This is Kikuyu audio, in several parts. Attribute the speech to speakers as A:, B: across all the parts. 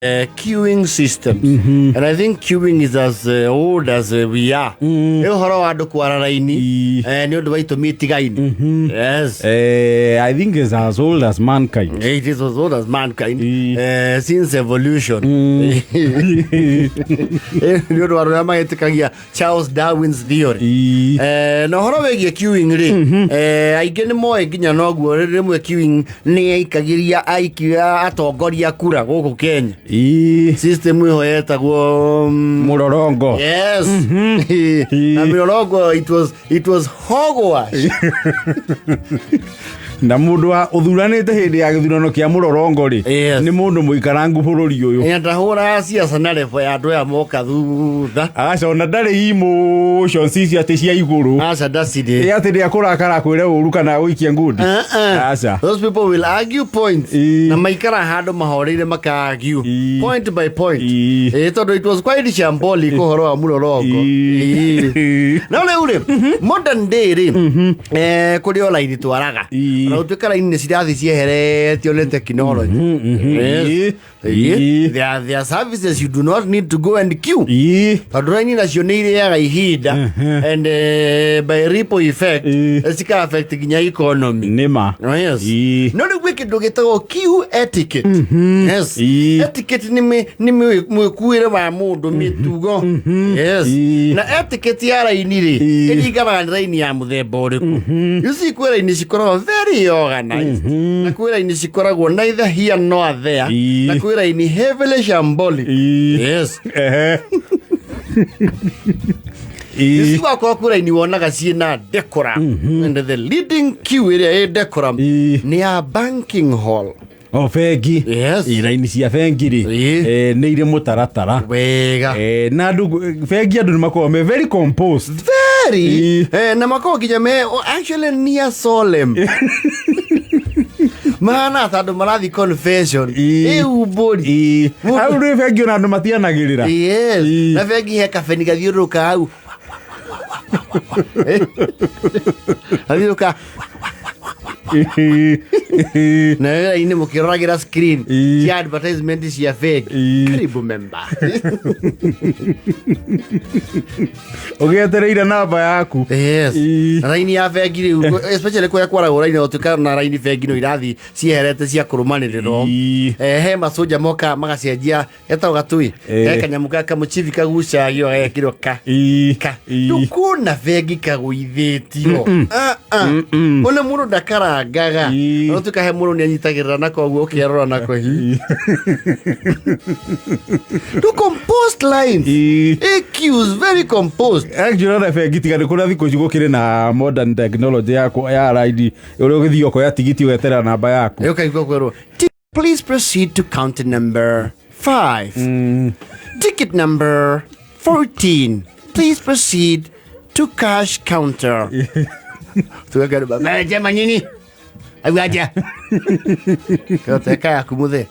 A: Queuing systems. And I think queuing is as old as we are. Nĩ ũhoro wa andũ kwara raini nĩ ũndũ wa itũmi itigaine. Yes.
B: I think it's as old as mankind.
A: It is as old as mankind since evolution. Nĩ ũndũ wa andũ arĩa magĩtĩkagia Charles Darwin's theory. Na ũhoro wĩgiĩ queuing rĩ, aingĩ nĩ moĩ nginya noguo rĩmwe queuing nĩ yaikagĩria aikia atongoria kura gũkũ Kenya. System ĩho yetagwo
B: Mũrorongo.
A: Yes. Na mĩrorongo it was hogwash.
B: Na mũndũ wa ũthuranĩte hĩndĩ ya gĩthurano kĩa mũrorongo rĩ, nĩ mũndũ mũikarangu bũrũri ũyũ.
A: Ndahũraga ciaca na level ya andũ aya moka thutha.
B: Aca, ona ndarĩ emotions icio atĩ cia igũrũ.
A: Aca, ndacirĩ.
B: Ĩ atĩ nĩakũrakara kwĩre ũru kana gũikia ngundi.
A: Uh-uh.
B: Aca.
A: Those people will argue points. Na maikara handũ mahoreire maka argue point by point. Ĩ tondũ it was quite shambolic ũhoro wa mũrorongo. No rĩu rĩ, modern day rĩ, kũrĩ o raini twaraga. Ona gũtuĩka raini nĩ cirathiĩ cieheretio nĩ technology. Yes. There are services you do not need to go and queue. Tondũ raini nacio nĩ irĩaga ihinda and by ripple effect cika affect nginya economy.
B: Nĩma.
A: Oh, yes. No rĩu gwĩ kĩndũ gĩtagwo queue etiquette. Yes. Etiquette nĩ mwĩkuĩre wa mũndũ, mĩtugo. Yes. Na etiquette ya raini rĩ, ĩringanaga nĩ raini ya mũthemba ũrĩkũ. You see, kwĩ raini cikoragwo very organized na kwĩ raini cikoragwo neither here nor there na kwĩ raini heavily shambolic. Yes. You see, wakorwo kwĩ raini wonaga ciĩna decorum, and the leading queue ĩrĩa ĩ decorum nĩ ya banking hall.
B: O bengi.
A: Yes.
B: Raini cia bengi rĩ, nĩ irĩ mũtaratara.
A: Wega.
B: Na andũ bengi, andũ nĩ makoragwo me very composed.
A: Very. Na makoragwo nginya me, oh, actually near solemn, mahana ta andũ marathiĩ confession. Ĩ umbũri.
B: Hau rĩ bengi ona andũ matianagĩrĩra.
A: Yes. Na bengi he kabeni gathiũrũrũka hau, gathiũrũrũka na wĩra-inĩ mũkĩroragĩra screen cia advertisement cia bengi. Karibu member.
B: Ũgĩetereire namba yaku.
A: Yes. Na raini ya bengi rĩu, especially kũrĩa kwaragwo raini, gũtuĩka na raini bengi no irathi cieherete cia kũrũmanĩrĩrwo. He macoja moka magacenjia etagwo gatui. He kanyamũ ka kamũchibi kagucagio gagekĩrwo ka ka. Ndũkuona bengi kagũithĩtio. Ah, ah. Ona mũndũ ndakarangaga. No tuĩka he mũndũ nĩanyitagĩrĩra nako ũguo ũkĩerora nako hi. To composed lines. AQs very composed.
B: Actually ona bengi tiga nĩ kũrĩa thikũ ici gũkĩrĩ na modern technology ya raini ũrĩa ũgĩthiĩ ũkoya tigiti ũgeterera namba yaku.
A: Ũkaigua kwĩrwo, "Please proceed to counter number 5. Ticket number 14. Please proceed to cash counter." Tugakarba, "Manager manyini. Aguaja. Koteka yaku muthe."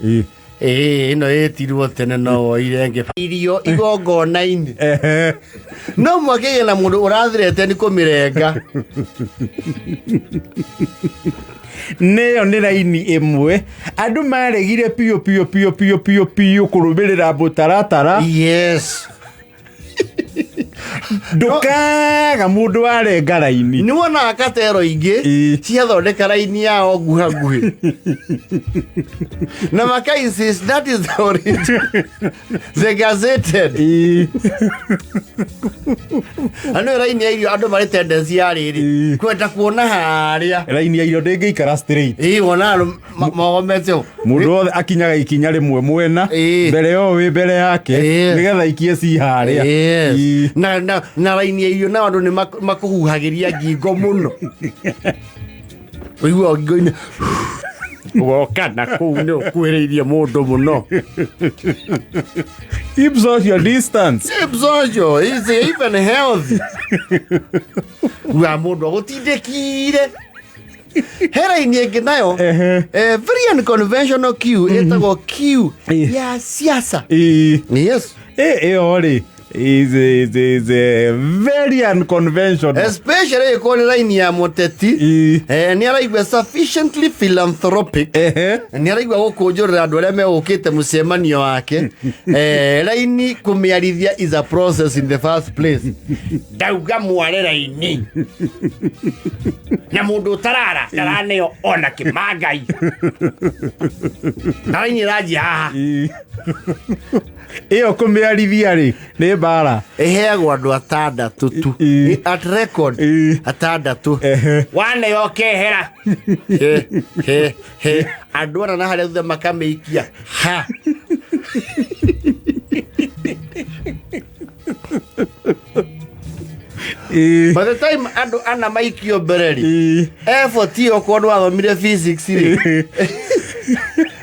A: Ĩĩ, ĩno ĩtirwo tene no woire ĩngĩ. Irio igongona-inĩ. No mwakĩgĩa na mũndũ ũrathirete nĩ kũmĩrenga.
B: Nĩyo nĩ raini ĩmwe andũ maregire piũ piũ piũ piũ piũ piũ kũrũmĩrĩra mũtaratara. Ndũkaga mũndũ warenga raini.
A: Nĩ wonaga katero ingĩ ciathondeka raini yao nguha nguhĩ na maka insist that is the origin, the gazetted. Na nĩ raini ya irio andũ marĩ tendency ya rĩrĩ kwenda kuona harĩa.
B: Raini ya irio ndĩngĩikara straight.
A: Ĩĩ, wona andũ mogomete ũũ.
B: Mũndũ wothe akinyaga ikinya rĩmwe mwena mbere yo wĩ mbere yake nĩgetha ikie ci harĩa.
A: Na raini ya irio nao andũ nĩ makũhuhagĩria ngingo mũno, ũiguaga ngingo-inĩ woka na kũu nĩ ũkuhĩrĩirie mũndũ mũno.
B: Keep social distance.
A: Keep social is even healthy wa mũndũ agũtindĩkire. He raini ĩngĩ nayo, very unconventional queue, ĩtagwo queue ya siasa. Yes.
B: Ĩyo rĩ, Is very unconventional.
A: Especially ĩkorwo nĩ raini ya mũteti. Nĩ araigua sufficiently philanthropic. Nĩ araigua gũkũnjũrĩra andũ arĩa megũkĩte mũcemanio wake. Raini kũmĩarithia is a process in the first place. Ndauga mware raini na mũndũ ũtarara ndaraneo ona kĩmangai na raini ĩranjia haha.
B: Ĩyo kũmĩarithia rĩ nĩ mbara.
A: Ĩheagwo andũ atandatũ tu. At record. Atandatũ. Waneo ũkehera. He he he, andũ ana na harĩa thutha makamĩikia ha. By the time andũ ana maikio mbere rĩ, effort ĩyo okorwo ndwathomire physics rĩ,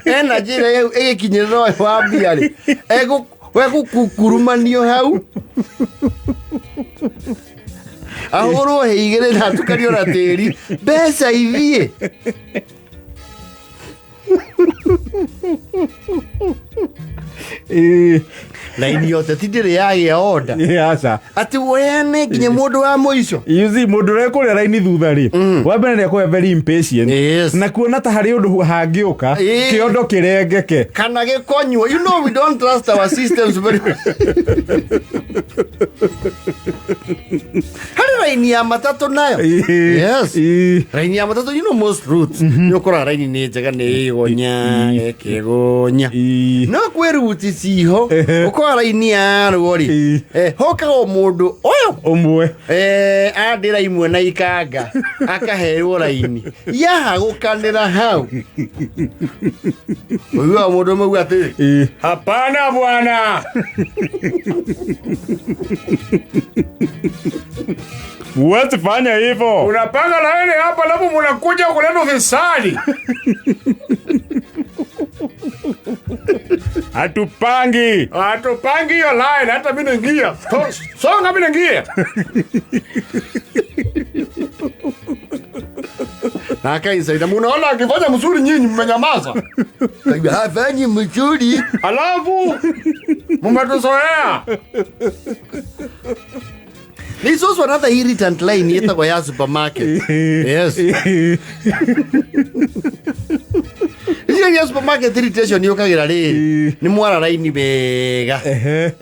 A: energy ĩrĩa ĩgĩkinyĩrĩra ũyũ wa mbia rĩ, egũkukurumanio hau ahũrwo hĩ igĩrĩ na atukanio na tĩri, mbeca ithiĩ. Raini yothe ti ndĩrĩ yagĩa order.
B: Aca.
A: Atĩ wene nginya mũndũ wa mũico.
B: You see, mũndũ ũrĩa kũrĩa raini thutha rĩ, wa mbere nĩ akorwo very impatient. Na kuona ta harĩ ũndũ hangĩũka kĩondo kĩrengeke
A: kana gĩkonywo. You know we don't trust our systems very well. Harĩ raini ya matatũ nayo. Yes. Raini ya matatũ, you know most routes nĩ ũkoraga raini nĩ njega, nĩ ĩgonya ĩkĩgonya. No kwĩ ruti ciho ũkora raini yarwo rĩ, hokaga o mũndũ ũyũ
B: ũmwe.
A: Andĩra imwe na ikanga akaherwo raini yahagũkanĩra hau. Ũiguaga mũndũ ũmwe auga atĩrĩ, "Hapana bwana."
B: Huwezi fanya hivyo.
C: Unapanga laini hapa alafu munakuja kuleta ufisadi.
B: Hatupangi.
C: Hatupangi hiyo line, hata mimi naingia. Songa mimi naingia.
A: Na akainsaida,
C: Munaona akifanya mzuri nyinyi mmenyamaza.
A: Hafanyi mzuri.
C: Alafu mmetuzoea.
A: This was another irritant line yetagwo ya supermarket. Yes. Icio ya supermarket irritation yũkagĩra rĩrĩ, nĩ mwara raini wega.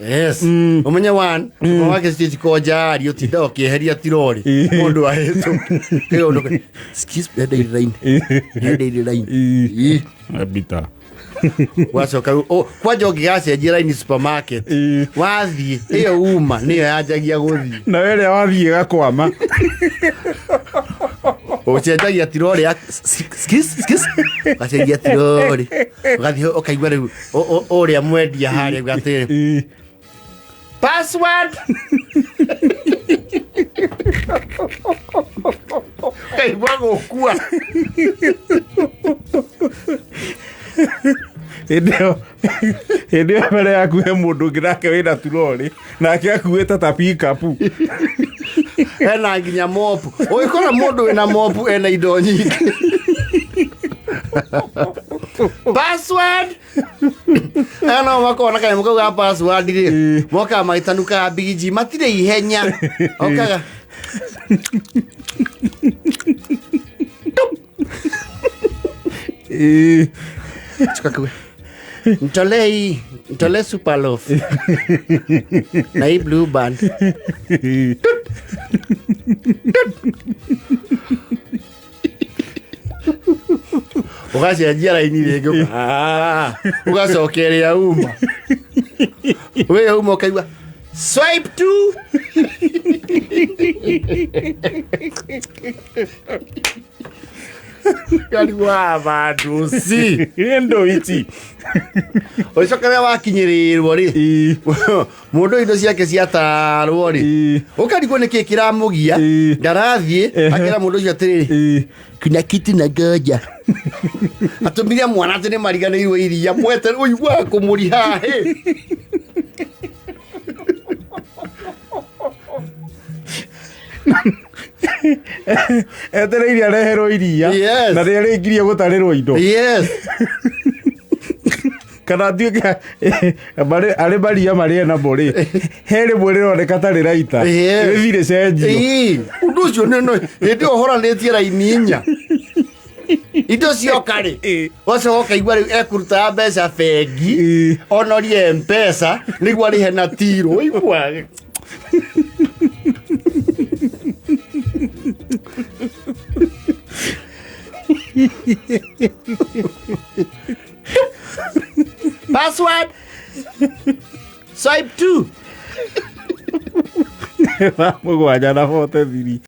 A: Yes. Ũmenye one, supermarket citikonja ũtinda ũkĩeheria tirori. Mũndũ ahĩtũke. Excuse me, henda iri raini. Henda iri raini.
B: Abita.
A: Wacoka kwanja ũngĩgacenjia raini supermarket, wathiĩ ĩyo uma nĩyo yanjagia gũthiĩ.
B: Na ĩrĩa wathiĩ ĩgakwama.
A: Ũcenjagia tirori ya excuse, excuse. Ũgacenjia tirori. Ũgathiĩ ũkaigua rĩu ũrĩa mwendia harĩa auga atĩrĩ, "Password." Ũkaigua gũkua.
B: Hĩndĩ ĩyo mbere yaku he mũndũ ũngĩ nake wĩna turori nake akuĩte ta pickup.
A: Ena nginya mopu. Ũgĩkora mũndũ wĩna mopu ena indo nyingĩ. Password. Aya nao makoragwo na kanyamũ kau ga password rĩ, mokaga magĩtanukaga mbigiji, matirĩ ihenya. Okaga Chuka kiwe. Nitolee hii, nitolee super loaf. Na hii blue band. Tut. Tut. Ũgacenjia raini rĩngĩ, ũgacokeria uma. Wĩ uma ũkaigua swipe two. Karigwa bandu si.
B: Endo ici.
A: Ũcoke rĩrĩa wakinyĩrĩrwo rĩ, mũndũ indo ciake ciatarwo rĩ, ũkarigwo nĩkĩ kĩramũgia, ndarathiĩ, akĩra mũndũ ũcio atĩrĩrĩ, kuna kitu na ngoja. Atũmire mwana atĩ nĩ mariganĩirwo iria, mwete ũiguaga kũmũriha hĩ.
B: Etereire areherwo iria.
A: Yes.
B: Na rĩrĩa rĩngirie gũtarĩrwo indo.
A: Yes.
B: Kana tuĩke arĩ maria marĩa namo rĩ, he rĩmwe rĩroneka ta rĩraita, rĩthi rĩcenjio.
A: Ĩĩ, ũndũ ũcio nĩ no hĩndĩ ĩyo ũhoranĩtie raini inya indo cioka rĩ, wacoka ũkaigua rĩu ekũruta ya mbeca bengi, onorie mpesa nĩguo arĩhe na tirũ ũigua. Password, swipe 2.
B: 7 na 43.